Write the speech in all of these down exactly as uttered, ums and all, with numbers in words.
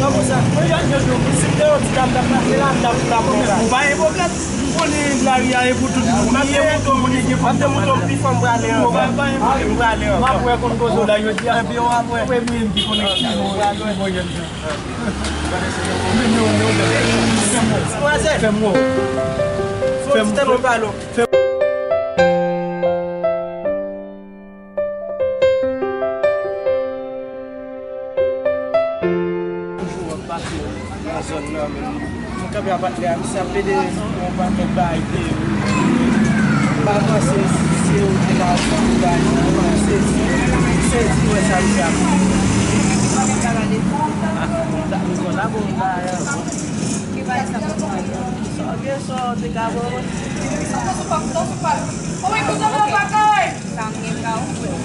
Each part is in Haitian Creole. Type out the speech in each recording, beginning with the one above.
Kòman sa? Mwen, jan yo di w, si m te yon ti dam, m t ap mache la, m t ap, m t ap pran sa. Ou pa enpòtan. M konnen lari a e pou tout moun. M ap demoutre w, m ap demoutre w pi fò m prale ankò. Ou pa, pa enpòtan. M prale ankò. M ap wè konn koze w la jodi a. Epi w ap wè. Ou e mwen ki konnen ki bon, ki bon jèn jan. Fè m wè w. Fè m wè w. Fè m wè w. Toujou ap pase nan zòn nan, men m kanpe a patnè a, misye ap plede yon pakèt bagay, te m pa panse se ou te ka fè bagay sa, m sezi, m sezi wè sa misye ap fè. Sa misye ap fè. Sa w gen, sa w te ka ban mwen? Sa m gen ka ofri w?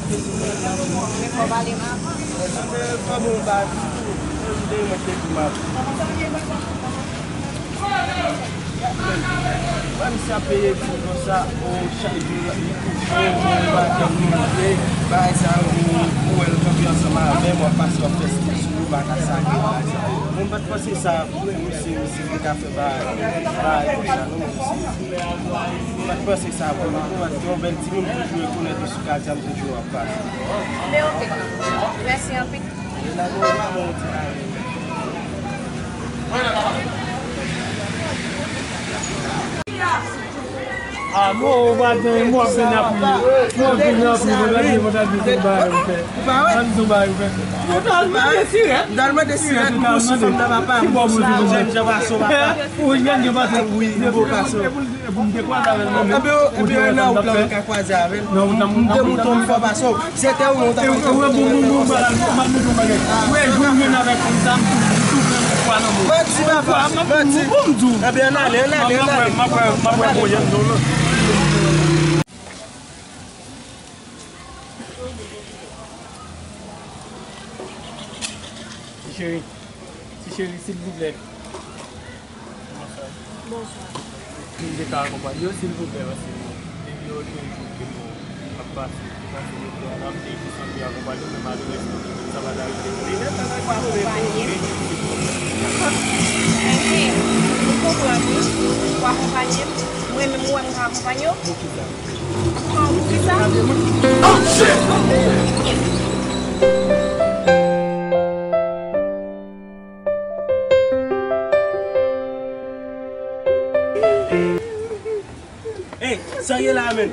Men fò w pale m avan. Sa te fè bon bagay tou. Mwen te mwen te di m ap. Mwen misye ap peye ti konsa, o, chak jou li touche, o, bagay nou te, bagay sa yo, ou, ou wè l kanpe ansanm avè m, w ap pase, w ap fè stil sou li, w pa ka salye bagay sa. Mwen m pa t panse sa, misye, misye te ka fè bagay, bagay konsa, non, mwen sezi. Mwen pa t panse sa pou li, mwen pa t yon bèl timoun toujou rekonèt ou sou katye a, m toujou ap pase. Men oke. Mèsi anpil. A non, ou pa gen, mwen ap vin apwiye. Mwen ap vin apwiye, mwen ap vin, mwen ap vin, mwen ap vin, mwen ap vin. Ou pa wè? Ann di w bagay ou fè. Ou t al mande sirèt. M t al mande sirèt pou sou fanm nan papa. Ki bò pou sirèt? Jèn jan pase w papa. Ou jèn jan pase w. Wi, li bo pase w. Epi w te kwaze avè l nan men. Epi w, epi w nan wout la ou ka kwaze avè l. M, m demoutre w m fò pase w. Se te ou, ou ta konn. Ou wè bon, bon, bon, m ap montre w bagay. Ou wè jou m jwenn avèk fanm sa, m tou, m tou fè yon fwa nan men w. Manti papa, manti. Bon, m di w. Epi ann ale, ann ale, ann ale. M ap wè, m ap wè, m ap wè bon jèn jan w lan. Ti cheri, ti cheri, silvouplè. Bonswa. Bonswa. Si m te ka akonpanye w, silvouplè, paske depi yon de jou ke nou ap pase, te pase de tan la, m te santi akonpanye w, men malerezman, sa pa t arive. Li nèt, sa pa t arive. Akonpanye m? Enhen, m konprann, wi. Ou akonpanye m? Mwen menm, ou wè m ka akonpanye w? Pou kisa? Pou kisa? Ey, sa ye la menm?